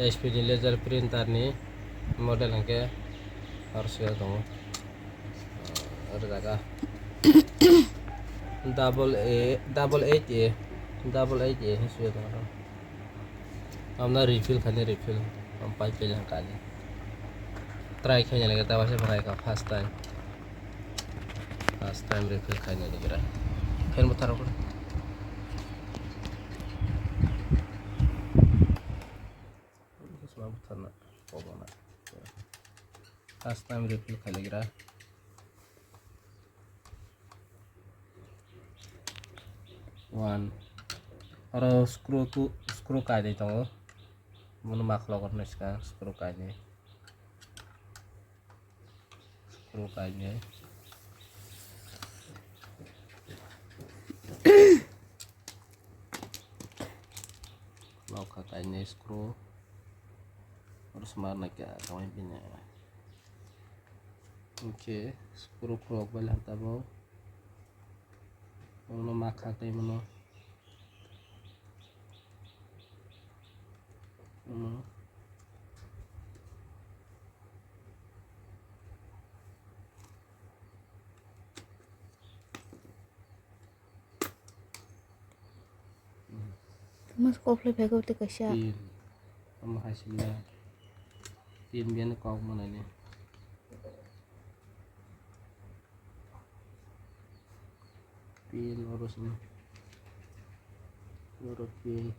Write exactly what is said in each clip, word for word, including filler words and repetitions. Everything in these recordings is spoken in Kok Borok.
H P ni laser printer ni model hwnkhe oro swiya tongo. Oro jaga double A, double eight A, double eight A hinwi swiya tongo. Amno refill khainai, refill. Am pipe bela kali. Try khaina lage ta waisa bwkhai kha first time. First time refill khaina lage ra. Fan bo tharo ko. First time refill khaina lage ra. One. Oro screw tu, screw kainwi tongo. Bono ma khulok rwna swkang screw kainwi. Screw kainwi. Nokha kainwi screw. Oro sma naikha tongwi bini. Hwnkhe screw khulok bai lantabo. Bono ma khak tei bono. Bono. Mas kok le phego te kaisa. Pin. Omo hai sini. Pin bian kok manani. Pin oro sini. Oro pin.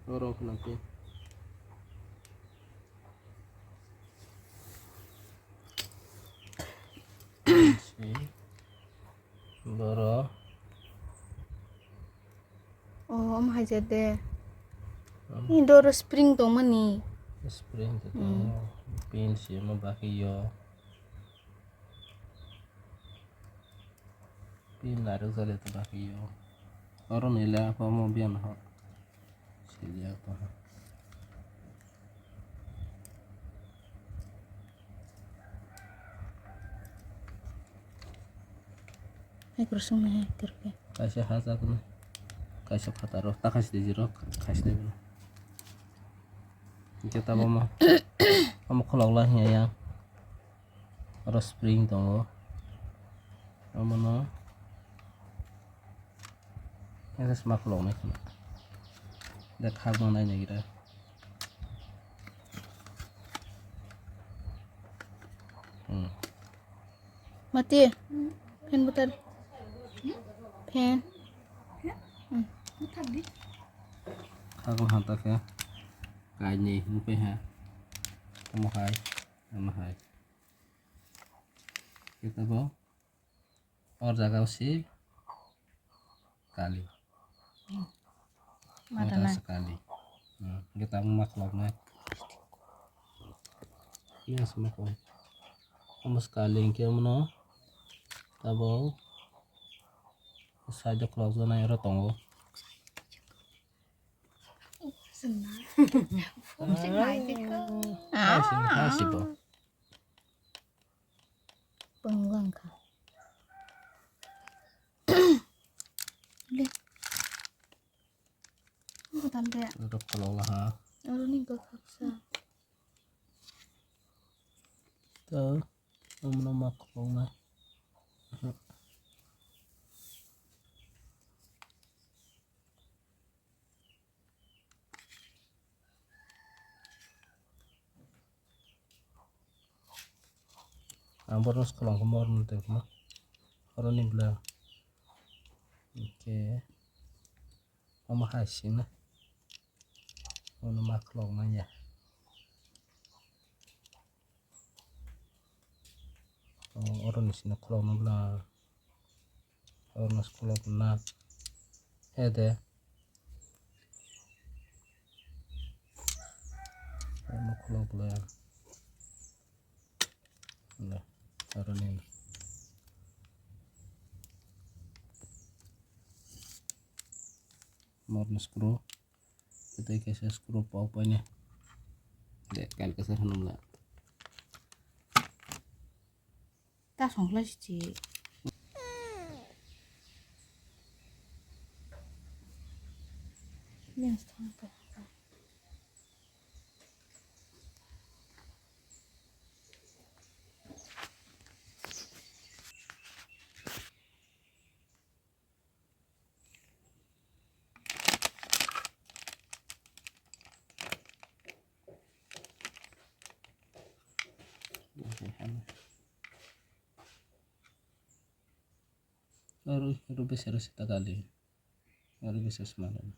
Oro khna pin. Boro. Oh, omo hai ja de. Ni doro spring tongmani. Spring to tongo. Pin siyama bagwi yo. Pin narwk jale to bagwi yo. Oro nila omo biyan ho. Siliya to. Hai kurusung ni hai turke. Kaisa hajak ni. Kaisa phataro ta kaisa digi rok kaisa digi. Hingke tabo mo. Omo khulok lai hinya ya. Oro spring tongo. Omono. Ese sma khulok nai khna. De khak ma nai nai gira. Hmm. Mati, fan butar. Fan. Hmm. Khak ma hanta khe. Kainwi nukui ha. Omo hai. Omo hai. Kita bo. Or jaga o si kali. Mata na. Mata se kali. Hmm, kita ma khulok nai. Iya, sama ko. Omo se kali hingke omo no. Tabo. Side o khulok janai oro tongo. Sing nai. Phone sing nai jikho. Ah, sing nai si bo. Panglang kha. Le. Ang katan kaya. Oro kolok laha. Oro ni bwkhaksa. To, omono ma kolok na. Ang borno se kolom khe morno tongma. Oroni bwla. Hingke omo hai sina. Ono ma kolok manya. O, oroni sina kolok no bwla. Orno se kolok na. Ede. Orno kolok le. Le. Oroni. Morno screw. Tei kaisa screw pok paine. De, kail kasa hwnmla. Ta songkhlai si. Oro, oro bese rw sita gali. Oro bese smalai.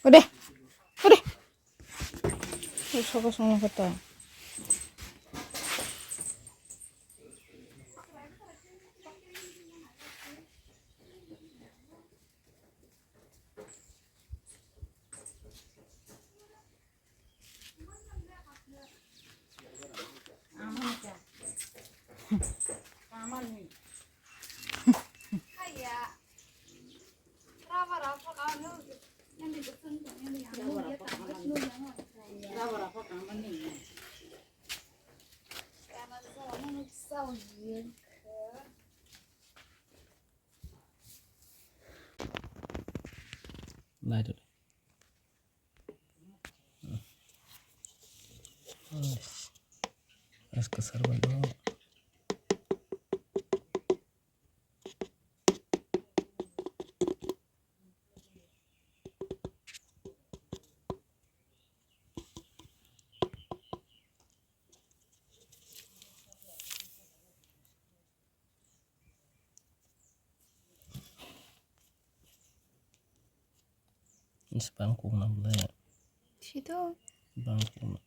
Ode, ode. Sogo songno kota. Nai to. Ais, ais kwchar bai o. Is bang kung na bole. Sito. Bang kung na.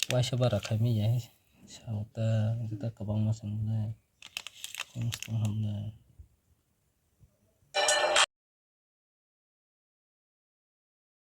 Waisa bara khaimi ya. Sauta kita kabang masang bole. Kung stung hamle.